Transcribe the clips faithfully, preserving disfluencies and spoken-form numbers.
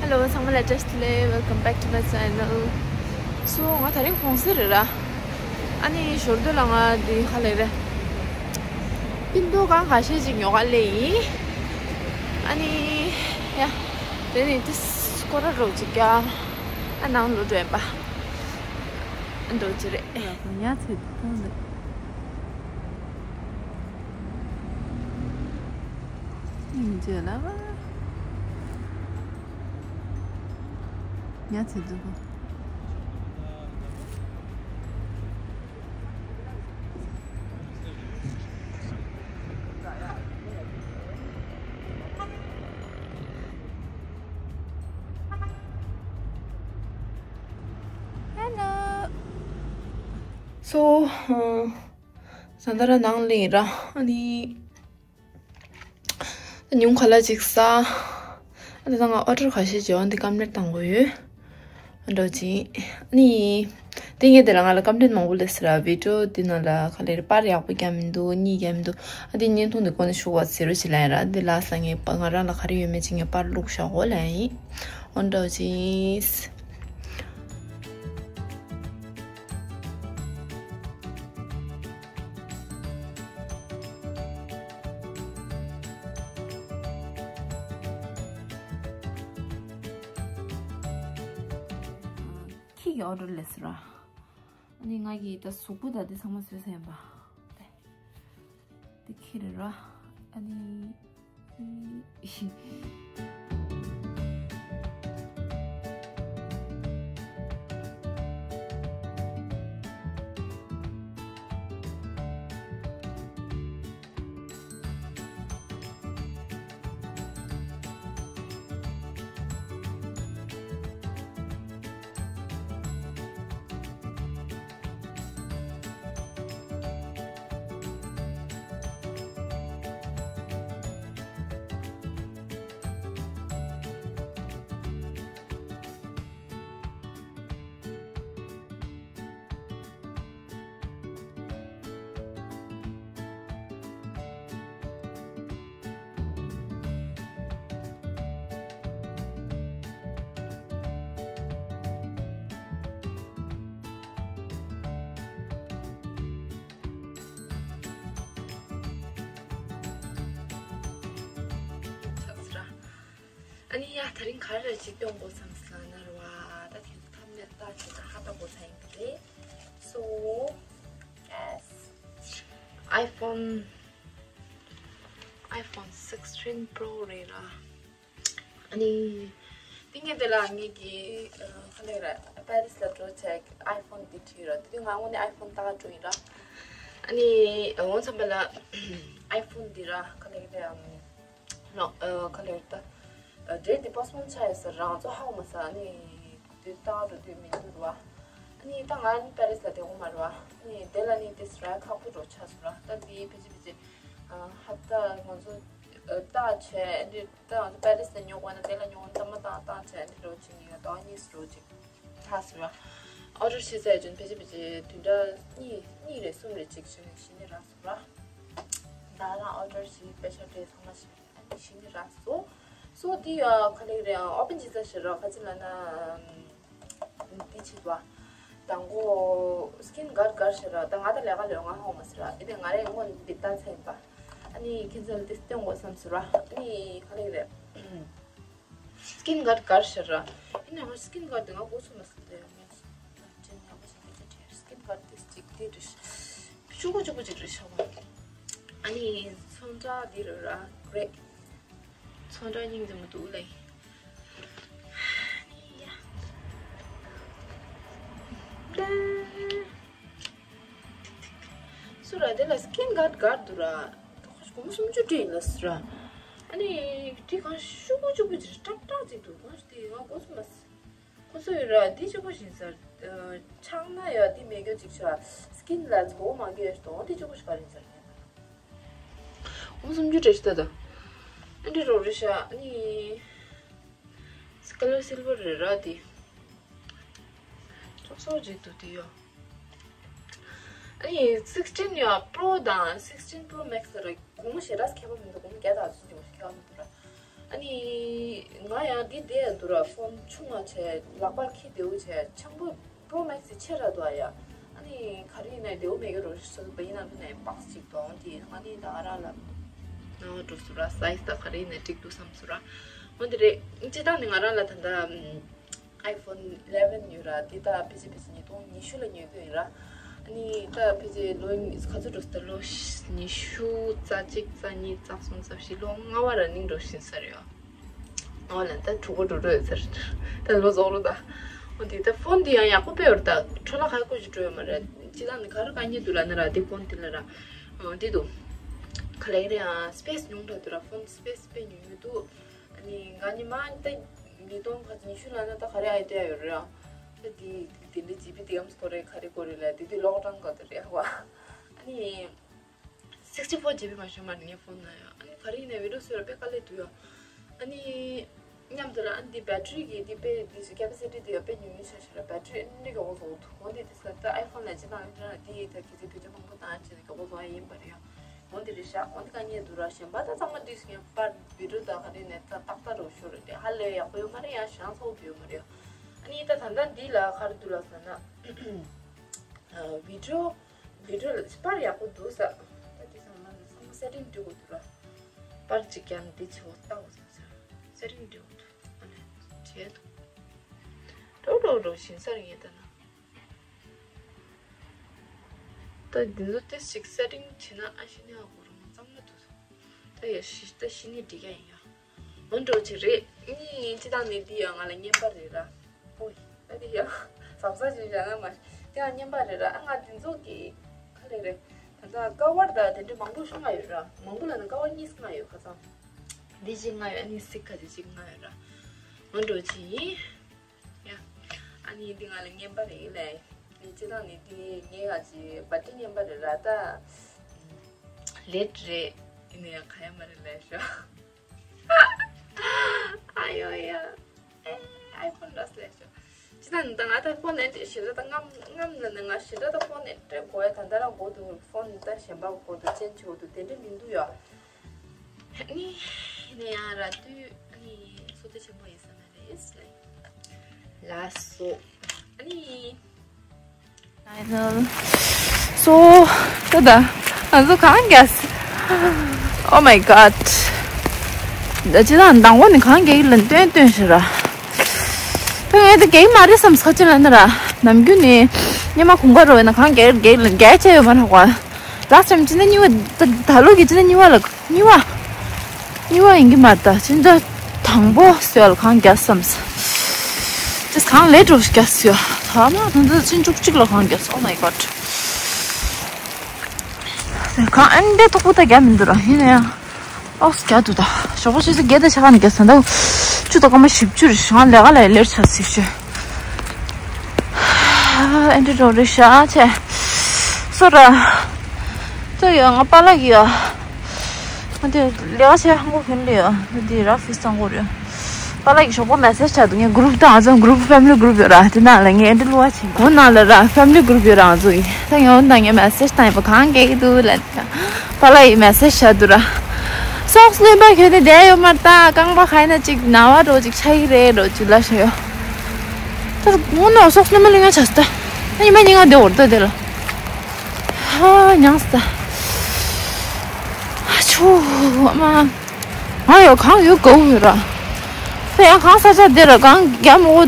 Hello, ཚང་མ་ལ་བཀྲ་ཤིས་བདེ་ལེགས། Welcome back to my channel. So ང་དེ་རིང་གུང་སེང་རེད་ར། ཨ་ནི་ཞོར་དུ་ལ་ང་འདི་ག་ལེ་རེད། པིན་ཏོ་གང་ཁ་ཤས་ཅིག་ཉོ་ག་ལེ་ཡིན། ཨ་ནི་ཡ། དེ་ནི་ཏིས་སྐོར་ར་རོགས་ཅིག་ཀྱང་། ཨ་ནང་ལོ་འགྲོ་ཡིན་པ། འགྲོ་ཅི་རེད། ཉ་ཚེ་ཐོང་འདི། ཉིན་བྱེད་ལ་བ། ཉ་ཚེ་འདུག་གོ། Hello. So, ཨ། ས་འདི་ར་ནང་ལ་ཡིན་ར། ཨ་ནི་ཉུང་ཁ་ལ་ཅིག་ཟ། ཨ་ནི་ད་ང་ཨོ་ཌར་ཁ་ཤས་བྱས་འོ་འདི་ཀམ་པི་ལིཊ་བཏང་དགོས་ཡོད། འགྲོ་ཅིག་ཨ་ནི། དེ་ངས་དེ་ལ་ང་ལ་ཀམ་པི་ལིཊ་མང་པོ་སླེབས་སོང་ར། བི་ཌི་ཡོ་འདི་ནང་ལ་ག་ལེར་པར་ཡག་པོ་རྒྱབ་མི་འདུག་གཉིས་རྒྱབ་མི་འདུག་ཨ་དེ་བརྙན་ཐུང་འདི་ཀོ་ནས་ཤུགས་བ་ཟེར་རོ་ཅིག་ལ་ཡིན་ར། འདི་ལ་ས་ངས་ང་རང་ལ་ག་རེ་ཡོད་མེད་ཅིག་ངས་པར་བླུགས་བཞག་གོ་ལ་ཡིན། འོ་འདྲ་ཅིག་ཁྱི་གི་ཨོ་ཌར་སླེབས་སོང་ར། ཨ་ནི་ང་གིས་ད་གཟུགས་པོ་དང་དེ་ཚང་མ་བཟོས་ཚར་ཡིན་པ། དེ་ཁྱི་རེད་ར། ཨ་ནི། ཆགས་སོང་ར། ཨ་ནི་ཡ་དེ་རིང་ག་རེ་ཅིག་སྟོན་དགོས་བསམ་སོང་ན་ར་བ། ད་དེ་ཚོ་ཐམས་ཅད་ལྟ་བྱེད་ད་ཧ་ད་དགོས་ཚ་ཡིན་གི་རེད། So yes, iPhone, iPhone sixteen Pro རེད་ར། ཨ་ནི། དེ་ངས་དེ་ལ་ངེད་ཀྱི་ཨ་ག་ལེ་ར་པེ་རི་སི་ལ་འགྲོ་ཆེག་iPhone འདི་ཁྲིད་ར། དེ་དུས་ང་དངོས་གནས་iPhone ལྟ་ག་འགྲོ་ཡིན་ར། ཨ་ནི་འོ་འཚམ་པ་ལ་iPhone འདི་ར་ག་ལེ་ར་ཨམ་ལོ་ཨ་ག་ལེ་ར་ད་ཨ་ཌེ་ཊི་འདི་པོ་སི་པོན་ཆགས་ཡོད་ས་རང་ཚོ་ཧ་གོ་མ་ས། ཨ་ནི་དེ་ལྟ་ག་འགྲོ་དུས་མི་འདུག་ར། ཨ་ནི་ད་ང་ནི་པེ་རི་སི་ལ་བསྡད་ཡོད་མ་རེད་བ། ཨ་ནི་དེ་ལ་ནི་དེ་སི་ར་ཁག་པོ་འགྲོ་ཆགས་སོང་ར། ད་འདི་ཕལ་ཆེར་ཕལ་ཆེར་ཨ་ཧབ་ཏ་ང་ཚོ་ཨ་ལྟ་བྱས་ཨ་ནི། ད་ང་ཚོ་པེ་རི་སི་ལ་ཉོ་དགོས་ན་དེ་ལ་ཉོ་མདའ་མོ་བཏང་བཏང་བྱས་འདི་འགྲོ་ཅིག་ཡིན་ཡ་ཏོག་གཉིས་སུ་འགྲོ་ཅིག་ཐག་སོང་ར། ཨོ་ཌར་བྱེད་ཚར་ཡོད་ཅུང་ཕལ་ཆེར་ཕལ་ཆེར་བདུན་ཕྲག་གཉིས་གཉིས་རེད་གསུམ་རེད་ཅིག་བྱས་ནས་གཞི་ནས་རག་སོང་ར། ད་རང་ཨོ་ཌར་བྱེད་པེ་ཤ་སྤྲད་ཚང་མ་བྱས་ཨ་ནི་གཞི་ནས་རག་སོང་། སོ་འདི་ཡ་ག་ལེ་རེད་ཨོ་པན་བྱེད་ཚར་ཞེས་ར་ཁ་ཅིག་ལ་ན། འདི་བྱེད་པ། དང་པོ་སི་ཀིན་གཱར་གཱར་ཞེས་ར་ད་ང་ད་ལས་ཀ་ལས་ང་ཧོ་མ་སི་ར་ཨེ་དེ་ང་རེ་སྔོན་འདི་ལྟ་ཚེ་ཡིན་པ། ཨ་ནི་ཁྱེད་ཚོ་ལ་དེ་སྟོན་དགོས་བསམ་སོང་ར། ཨ་ནི་ག་ལེ་རེད། སི་ཀིན་གཱར་གཱར་ཞེས་ར། ཨེ་ནི་ང་སི་ཀིན་གཱར་དེ་ང་གོ་ཚོད་མ་སི་དེ་ཡང་ངས་དྲན་ཡག་པོ་ཞིག་དེ་དྲན་སི་ཀིན་གཱར་དེ་གཅིག་དེ་རེད། ཆུ་གུ་ཆུ་གུ་ཅིག་རེད་ཤག་བ། ཨ་ནི་ཚོན་ཁྲ་འདི་རེད་ར་གྷི་རེ། ཚོན་ཁྲ་སྙིང་རྗེ་མོ་འདུག་ལེ། ཨ་ནི་ཡ། སུ་ར་དེ་ལ་སི་ཀིན་གཱར་གཱར་འདུག་ར། ཁོ་སྒོར་མོ་སུམ་ཅུ་སྤྲད་ཡིན་ལ་སུ་ར། ཨ་ནི་དེ་གང་ཤུ་གུ་ཅུ་གུ་ཅིག་ཀྲག་ཀྲག་ཅིག་འདུག་གང་ཞིག་དེ་ང་གོ་ཚོད་མ་སི། ཁོ་ཚོ་ཡོད་ར་འདི་གཅིག་པོ་ཞིག་ཟེར། ཆག་ན་ཡ་འདི་མེད་རྒྱུ་གཅིག་ཤ། སི་ཀིན་ལ་མགོ་མང་གི་ཡོད་དོ་འདི་གཅིག་པོ་ཞིག་ག་རེ་ཟེར་ངེས། འོ་སུམ་ཅུ་རེ་ཞིག་ད་ད། ཨ་འདི་རོ་རེ་ཤ་ཨ་ནི། ཀ་ལར་སིལ་བར་རེད་ར་འདི། ཙོག་ཙོག་ཅིག་འདུག་འདི་ཡོ། ཨ་ནི་སིག་སི་ཊིན་ཡ་པྲོ་དང་སིག་སི་ཊིན་པྲོ་མེག་སི་ར་གོང་མོ་ཞེ་དྲག་ཁྱད་པར་མི་འདུག་གོང་མོ་བརྒྱ་དང་བཅུ་ཅིག་ཁྱད་པར་མི་འདུག་ར། ཨ་ ཨ་ནི་ང་ཡང་འདི་བསྡད་ཡ་འདུག་ར། ཕོན་ཆུང་བ་བྱས། ལག་པར་འཁྱེར་བདེ་བོ་བྱས། ཆེན་པོ་པྲོ་མེག་སི་ཆེ་ར་འདུག་ཨ་ཡ། ཨ་ནི་ག་རེ་ཡིན་ན་བདེ་བོ་མེད་ཀྱི་རོ་ཞིག་བཟོས་པ་ཡིན་ན་ཕན་ན་ཡང་པགས་གཅིག་དང་དེ། ཨ་ནི་ད་ང་རང་ལ་ནང་འགྲོ་སོང་ར། སའི་ཛི་ད་ག་རེ་ཡིན་ན་འགྲིག་འདུག་བསམ་སོང་ར། འོ་འདི་རེད། སྤྱིར་བཏང་ནི་ང་རང་ལ་ད་ལྟ་ཨམ་ཨའི་ཕོན་ཨི་ལེ་ཝན་ཡོད་ར། འདི་ད་ཕལ་ཆེར་ཕལ་ཆེར་ཉིས་སྟོང་ཉི་ཤུ་ལ་ཉོས་དོན་ཡིན་ར། ཨ་ནི་ད་ཕལ་ཆེར་ལོ་ག་ཚོད་འགྲོ་སོང་། ད་ལོ་ཉི་ཤུ་རྩ་གཅིག་རྩ་གཉིས་རྩ་གསུམ་རྩ་བཞི། ལོ་ལྔ་པ་ར་ནིང་འགྲོ་བཞིན་ས་རེད་ཡ། ཨོ་ལ་ད་དྲུག་པ་འགྲོ་འགྲོ་ཡོད་ཟེར། ད་ལོ་རྫོགས་རོ་ད། ཨོ་དེ་ད་ཕོན་དེ་ཡང་ཡག་པོ་དཔེ་ཡོད་རེད། ད་འཕྲོ་བརླག་ག་ཡེ་ཅིག་འགྲོ་ཡོད་མ་རེད། སྤྱིར་བཏང་ནི་ག་རེ་དཀའ་ངལ་འདུག་ལབ་ན་ར། དེ་ཕོན་དེ་ལ་ར། ཨོ་དེ་འདུག་ག་ལེ་རེད་ཨ། སི་པེ་སི་ཉུང་དྲགས་འདུག་ར། ཕོན་སི་པེ་སི་དཔེ་ཉུང་ཉུང་འདུག་ཨ་ནི་ང་ཉི་མ་ད་ཉིས་སྟོང་ཉི་ཤུ་ལབ་ན་ད་ག་རེ་ཨའི་ལྟོས་ཡ་ཡོད་རེད་ཨ། ད་དེ་དེ་འདྲའི་ཇི་བི་དེ་གམ་སྐོར་རེད། ག་རེ་སྐོར་རེད་ལབ། དེ་དུས་ལོག་ཌའུན་ག་དུས་རེད་ཨ། ཨ་ནི། སིག་སི་ཊི་ཕོར་ཇི་བི་མ་ཤོར་མ་རེད་ངའི་ཕོན་ནང་ཡ། ཨ་ནི་ག་རེ་ཡིན་ན་བི་ཌི་ཡོ་བཟོས་ར་དཔེ་དཀའ་ལས་འདུག་ཡ། ཨ་ནི་མཉམ་དུ་ལ་ཨ་ནི་འདི་བེ་ཊི་རི་གི་འདི་དཔེ་འདི་ཚོ་ཀེ་པ་སི་ཊི་འདི་ཡ་དཔེ་ཉུང་ཉུང་ཆགས་ཤག་ར། བེ་ཊི་རི་ཨ་ནི་མགྱོགས་པོ་རྫོགས་འདུག་འོ་འདི་དེ་སྐབས་ད་ཨའི་ཕོན་ལ་ཅི་དང་ཨ་ནི་འདི་ཡི་ད་གི་ཚེ་བི་ཌི་ཡོ་མང་པོ་བཏང་ཨ་ཅེ་ནི་མགྱོགས་པོ་རྫོགས་ཨ་ཡིན་པ་རེད་ཡ། འོ་འདི་རེད་ཤག་འོ་འདི་དཀའ་ངལ་འདུག་ར། གཞན་པ་ད་ཚང་མ་འདི་སུ་ཡང་པར་བི་ཌི་ཡོ་ད་ག་རེ་ནས་ད་ཏག་ཏག་རོ་ཤོར་རེད། ཧ་ལས་ཡག་པོ་ཡོད་མ་རེད་ཡ། ཞང་ཚོགས་ཡོད་མ་རེད་ཡ། ཨ་ནི་ད་ད་ལྟ་འདི་ལ་ག་རེ་འདུག་ལབ་ཟེར་ན། ཨ་བི་ཌི་ཡོ། བི་ཌི་ཡོ་ལ་པར་ཡག་པོ་འདུག་ས། ད་དེ་ཚང་མ་ཚང་མ་སེ་ཊིང་འགྲིག་དགོས་འདུག་ར། པར་གཅིག་ཀྱང་འདི་ཆེ་བོ་ལྟ་དགོས་ས། སེ་ཊིང་འགྲིག་དགོས་འདུག་ཨ་ནི་བྱས་འདུག་འགྲོ་འགྲོ་འགྲོ་ཞིང་སར་ངས་ལྟ་ན། ད་འདི་ཚོ་ཏོག་ཙམ་ཅིག་སེ་ཊིང་བྱས་ན་ཨ་ཤི་ནི་ཨ་གོ་རུ་མ་གཙང་མ་འདུག་ད་ཡ་ཤི་ད་ཤི་ནི་འགྲིག་ཡ་ཡིན་ཡ། འོ་འདྲ་བོ་ཅིག་རེད། ཨ་ནི་སྤྱིར་བཏང་ནི་འདི་ཡང་ང་ལ་རྔན་པ་རེད་ར། ཨོ་ཡ། ད་འདི་ཡང་ཟབ་ཟབ་ཅིག་བཞག་ན་མ། འདི་ཡང་རྔན་པ་རེད་ར། ཨ་ང་འདི་ཚོ་གི་ག་རེ་རེད། ད་ལྟ་ཀ་བར་ད་དེ་འདྲ་མང་པོ་ཞིག་མ་ཡོད་ར། མང་པོ་ལབ་ན་ཀ་བར་གཉིས་མ་ཡོད་ཁ་སང་། འདི་གཅིག་མ་ཡོད། ཨ་ནི་སི་ཁ་དེ་གཅིག་མ་ཡོད་ར། འོ་འདྲ་བོ་ཅིག་ཡིན། ཡ། ཨ་ནི་འདི་ང་ལ་རྔན་པ་རེད་ལེ། ནི་སྤྱིར་བཏང་ནི་འདི་ངའི་ཨ་ཅེ་བར་ཐི་རྔན་པ་རེད་ར་ད། ལེཊ་རེད། ཡིན་ན་ཡང་ག་ཡ་མ་རེད་ལབ་ཤོག་ཨ་ཡོ་ཡ། ཨེ་ཨའི་ཕོན་ར་ལབ་ཤོག་སྤྱིར་བཏང་ནི་ད་ང་ད་ཕོན་ཨེ་འདྲ་ཞེ་དྲག་ད་རྔམ་རྔམ་ལ་ནི་ང་ཞེ་དྲག་ད་ཕོན་ཨེ་འདྲ་དགོས་ཡ། ད་ད་རང་དགོས་འདུག་ཕོན་ད་གཞན་པ་དགོས་འདུག་ཅན་ཆེ་བོ་འདུག་དེ་འདྲ་མི་འདུག་ཡ། ནི་ནི་ཡང་ར་དུས་ནི་སོ་ཏི་ཆེན་པོ་ཡིན་ས་མ་རེད། ལ་སོ་ནི་ལ་སོ་ད་ད་ང་ཚོ་གང་རྒྱག Oh my god ད་ཅི་དང་དང་པོ་ནི་གང་རྒྱག་གི་ལ་སྟོན་སྟོན་ཞེ་ར། ད་ངས་ད་རྒྱག་གི་མ་རེད་བསམ་ས་ཅི་ལ་ནི་ར། ནམ་རྒྱུན་ནི་སྙེ་མ་གུང་པ་རོ་ཡིན་ན་གང་རྒྱག་རྒྱག་ལ་རྒྱག་ཆེ་ཡོད་མ་རེད་བ། ལགས་སམ་ཅི་ན་གཉིས་པ་ད་ད་ལོ་གི་ཅི་ན་གཉིས་པ་ལ། གཉིས་པ། གཉིས་པ་ཡིན་གྱི་མ་རེད་ད། ཅི་འདྲ་དང་པོ་སུ་ཡ་ལ་གང་རྒྱག་བསམས། ཅི་གང་ལས་འགྲོ་རྒྱག་སུ་ཡ། ཐ་མ་ད་འདི་ཕྱིན་བཅུ་གཅིག་ལ་གང་རྒྱག Oh my god གང་ཨན་འདྲེ་ཐོག་པོ་ད་རྒྱག་མི་འདུག་ར། ཡིན་ན་ཡང་ཨོགས་རྒྱག་འདུག་ད་ཞོགས་པ་ཆུ་ཚོད་བརྒྱད་དང་ཕྱེད་ཀ་ནས་རྒྱག་ཟིན་ད། བཅུ་དང་སྐར་མ་བཞི་བཅུ་རེད། ང་ལས་ཀ་ལ་ལེར་ཆགས་སྲིད་ཤོད། ཨེ་འདྲ་འགྲོ་རེད་ཤག་ཆེ། སོ་ར། ཏོ་ཡ་ང་པཱ་ལགས་ཡ། ང་དེ་ལས་ཀ་བྱེད་ཧང་གོ་ཁན་ལས་ཡ། ང་དེ་ར་ཕིས་ཙང་གོ་རེད། པཱ་ལགས་ཀྱི་ཞོགས་པ་མེ་སེ་ཇི་བྱ་འདུག་ངའི་གུ་རུབ་དང་ང་ཚོ་གུ་རུབ་ཕེ་མི་ལི་གུ་རུབ་ཡོད་ར། དེ་ནང་ལ་ངས་ཨེ་འདྲ་གླུ་བ་བྱེད་གོ་ནང་ལ་ར་ཕེ་མི་ལི་གུ་རུབ་ཡོད་ར་ང་ཚོ་ཡིན། ད་ཡང་ད་ངས་མེ་སེ་ཇི་བཏང་ཡིན་པ་གང་གས་ཀྱི་འདུག་ལ། པཱ་ལགས་ཡིས་མེ་སེ་ཇི་བྱ་འདུག་ར། སོགས་བླུན་པ་ཁྱོད་ནི་བསྡད་ཡོད་མ་རེད་ད། རྐང་པ་ཁ་ཡིན་ན་ཅིག་ན་བ་འགྲོ་ཅིག་ཆགས་ཀྱི་རེད་འགྲོ་ཅིག་ལ་ཤོད་ཡོད། ད་དངོས་གནས་སོགས་བླུན་པ་བླུན་ཡ་ཆགས་སོང་ད། ད་ཉི་མ་ཉིན་གང་བསྡད་འོར་ད་དེ་ལ། ཧ་མྱངས་སོང་ད། ཨ་ཆུ་མ། ང་ཡོད་གང་ཡོད་དགའ་བོ་ཡོད་ར། ད་ཡང་གང་ས་ཆ་བསྡད་ར་གང་རྒྱ་མོ་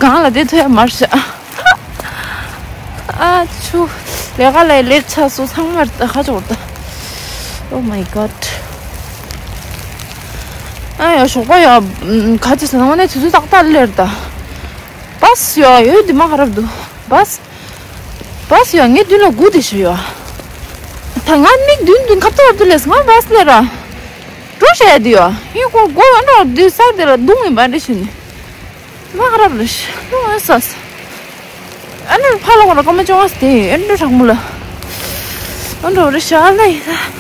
གང་ལ་བསྡད་ཐུབ་ཡ་མ་རེད་ཤག་ཨ་ཆུ། ལས་ཀ་ལས་ལེར་ཆགས་སོང་ཚང་མར་ད་ཁ་ཆོར་ད། Oh my god ཨ་ཡ་ཞོགས་པ་ཡ་ག་ཅི་ཟེར་ན་དངོས་གནས་དུས་ཚོད་ཏག་ཏག་ལེར་ད། བཱས་ཡ་ཡོད་དེ་མ་ཁ་རབ་འདུག་བཱས། བཱས་ཡ་ངའི་མདུན་ལ་སྒུག་བསྡད་ཤག་ཡ། ད་ང་མིག་མདུན་མདུན་ཁ་ཐོར་དུ་ལས་ང་བཱས་ལེར་ར། འགྲོ་བཤད་དུ་ཡ་ཡིན་ཁོ་སྒོ་ཨ་འདྲ་འདི་ས་དེ་ལ་རྡུང་ཡིན་པ་འདྲ་བྱས་ནས། མ་ཧ་རབ་རེད་ཤི་ལོ་ཨ་ས་ས། ཨ་ནི་ཕ་ལ་ཁོ་ལ་སྐར་མ་བཅོ་ལྔ་དེ་ཨ་འདྲ་དྲང་མོ་ལ། ཨ་འདྲ་རེད་ཤ་ལ་ཡིན་ས།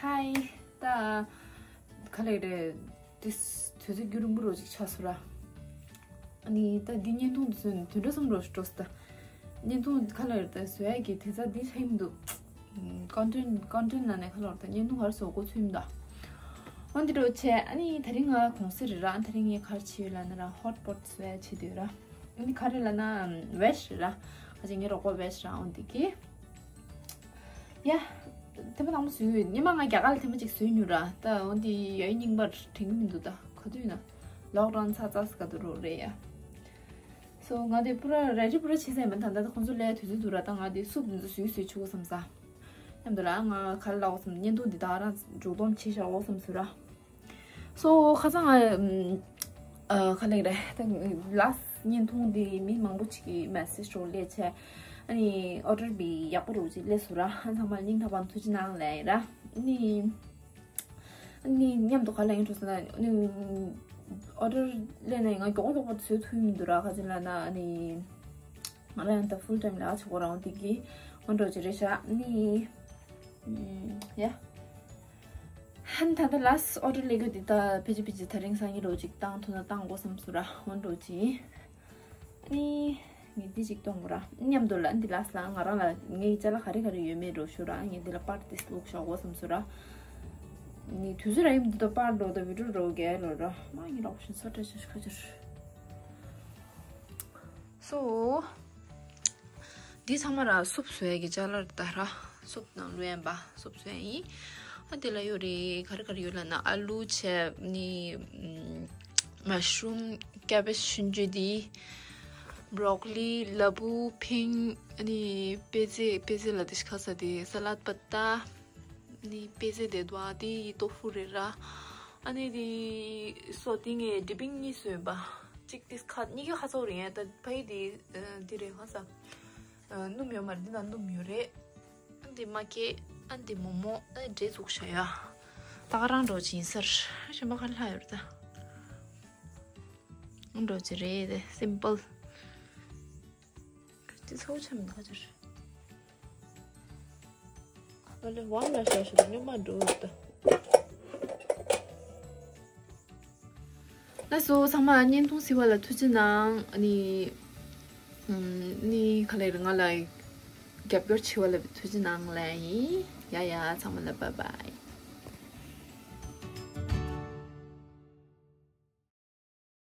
Hi. ད་ག་ལེ་རེད། དེ་དུས་ཚོད་རྒྱུན་རིང་པོ་རོ་ཅིག་ཆགས་སོང་ར། ཨ་ནི་ད་འདི་བརྙན་ཐུང་དེ་ཚོ་དུས་འདྲ་བསམ་རོ་ཞིག་འགྲོ་སོང་ད། བརྙན་ཐུང་ག་ལེ་རེད། ད་བཟོ་ཡ་གི་དེ་ཚ་འདི་ཆགས་ཡིན་འདུག་ཀོན་ཊེན་ཊི་ཀོན་ཊེན་ཊི་ནང་ནས་ག་ལེ་རེད། ད་བརྙན་ཐུང་ག་རེ་བཟོ་དགོས་ཚུལ་ཡིན་ད། འོན་ཏེ་འགྲོ་ཆེ། ཨ་ནི་དེ་རིང་ང་གུང་སེང་རེད་ར། དེ་རིང་ངས་ག་རེ་བྱས་ཡོད་ལབ་ན་ར། ཧོཊ་པོཊ་བཟོ་ཡ་བྱེད་དུས་ར། ཨ་ནི་ག་རེ་ལབ་ན་ཝེ་ཇི་རེད་ར། ཁ་ཅིག་ངའི་རོགས་པ་ཝེ་ཇི་ར། འོན་ཏེ་གི། ཡ། དེ་མ་ནང་མ་བཟོས་ཡོད། སྔོན་མ་ང་རྒྱ་གར་ལ་དེ་མ་ཅིག་བཟོས་མྱོང་ར། ད་འོན་ཏེ་ཡ་རྙིང་པར་དྲན་གི་མི་འདུག་ད་ག་དུས་ཡིན་ན། ལོག་ཌའུན་ཚ་ཚ་ཟེར་ག་དུས་རོ་རེད་ཡ། སོ་ང་དེ་པུ་ར་རེ་ཌི་པུ་ར་བྱས་ཟིན་མིན། ད་ད་ཁོང་ཚོ་སླེབས་དུས་ཚོད་འདུག་ར། ད་ང་དེ་སུབ་འདི་ཚོ་བཟོས་བཟོས་བྱེད་དགོས་བསམ་ས། མཉམ་དུ་ལ་ང་ག་རེ་ལབ་དགོས་བསམ། བརྙན་ཐུང་འདི་ད་རང་མཇུག་སྡོམ་བྱེད་བཞག་དགོས་བསམ་ཟེར་ར། སོ་ཁ་སང་ང་ཨམ་ཨ་ག་ལེ་རེད། ད་ལཱསི་བརྙན་ཐུང་འདི་མི་མང་པོ་ཅིག་གིས་མེ་སེཇ་རོ་སླེབས་བྱས། ཨ་ནི་ཨོ་ཌར་བི་ཡག་པོ་རོ་ཅིག་སླེབས་སོང་ར། ཨ་ཚང་མ་སྙིང་ཐག་པ་ནས་ཐུགས་རྗེ་གནང་ལབ་ཡིན་ར། ཨ་ནི། ཨ་ནི་མཉམ་དུ་ག་ལ་ཡིན་འགྲོ་ཟེར་ན། ཨ་ནི་ཨོ་ཌར་སླེབས་ནས་ང་མགྱོགས་པོ་མགྱོགས་པོ་བཟོ་ཐུབ་མི་འདུག་ར། ག་ཅི་ལབ་ན་ཨ་ནི་ང་རང་ཡང་ད་ཕུལ་ཊའིམ་ལས་ཀ་བྱེད་དགོས་ར། འོན་ཏེ་གི་འོ་འདྲ་ཅིག་རེད་ཤག་ཨ་ནི་ཡ། ཧན་ད་ལྟ་ལཱསི་ཨོ་ཌར་སླེབས་རྒྱུ་འདི་ད་ཕལ་ཆེར་ཕལ་ཆེར་དེ་རིང་སང་ཉིན་རོ་ཅིག་བཏང་ཐུབ་ན་བཏང་དགོས་བསམ་སོང་ར། འོ་འདྲ་ཅིག་ཨ་ནི། ངས་འདི་ཅིག་གཏོང་དགོས་ར། མཉམ་དུ་ལ་འདི་ལ་སླ་ང་རང་ལ་ངའི་ཅ་ལག་ག་རེ་ག་རེ་ཡོད་མེད་འགྲོ་ཞུ་ར། ངས་འདི་ལ་པར་ཏིས་བླུགས་བཞག་དགོས་བསམ་སོང་ར། ནི་དུས་ཚོད་ར་ཡིན་འདི་ད་པར་འགྲོ་ད་བི་ཌིའོ་འགྲོ་གས་ལོ་ར། མ་ངའི་རོགས་ཤིན་ས་བཀྲ་ཤིས་ཁ་ཅིག་སོ། འདི་ཚང་མ་ར་སུབ་བཟོ་ཡ་གི་ཅ་ལག་རེད་ད་ར། སུབ་ནང་བླུག་ཡ་ཡིན་པ། སུབ་བཟོ་ཡ་ཡིན། ཨ་དེ་ལ་ཡོད་རེད། ག་རེ་ག་རེ་ཡོད་ལབ་ན་ཨ་ལུ་བྱས་ནི། མ་ཤ་རུམ། ཀེ་བེཇ་ཆུང་ཆུང་དེ། བྷོ་རོ་ཀོ་ལི། ལ་ཕུག་ཕིང་། ཨ་ནི་པེ་ཙེ། པེ་ཙེ་ལ་དེ་ཤི་ཁ་ས་དེ་ས་ལད་པ་ཏ། ཨ་ནི་པེ་ཙེ་དེ་དུ་ཨ་དེ་ཏོ་ཧྥུ་རེད་ར། ཨ་ནི་དེ་སོ་དེ་ངས་ཌི་པིང་གཉིས་བཟོས་པ། གཅིག་དེ་ཁ་གཉིས་ཀ་ཁ་ཚོགས་རེད། ཡ་ད་ཕ་ཡི་དེ་དེ་རེད་ཧ་ས། སྣུམ་ཡོད་མ་རེད། འདི་ན་སྣུམ་ཡོད་རེད། ཨ་འདི་མ་སྐྱེས། ཨ་འདི་མོག་མོག་ཨ་འདི་འབྲས་བཙུགས་བཞག་ཡ། ད་ག་རང་འགྲོ་ཅིག་ཡིན་ས་རེད། གཞན་པ་ག་ལ་ཡོད་རེད་ད། ཨ་འགྲོ་ཅིག་རེད་དེ་སིམ་པལ། འདི་ཚོ་ཆ་མི་ཁ་ཅིག་རེད། ཨ་ལེ་ཝང་ལ་ཤ་ཤ་དེ་སྨྱོན་མ་འགྲོ་ད། ལགས་སོ། ཚང་མ་བརྙན་ཐུང་གཟིགས་པ་ལ་ཐུགས་རྗེ་གནང་། ཨ་ནི། ཨམ། ནི་ག་ལེ་རེད། ང་ལ་རྒྱབ་སྐྱོར་བྱས་པ་ལ་ཐུགས་རྗེ་གནང་ལབ་ཡིན། ཡ་ཡ། ཚང་མ་ལ་བཱའི་བཱའི།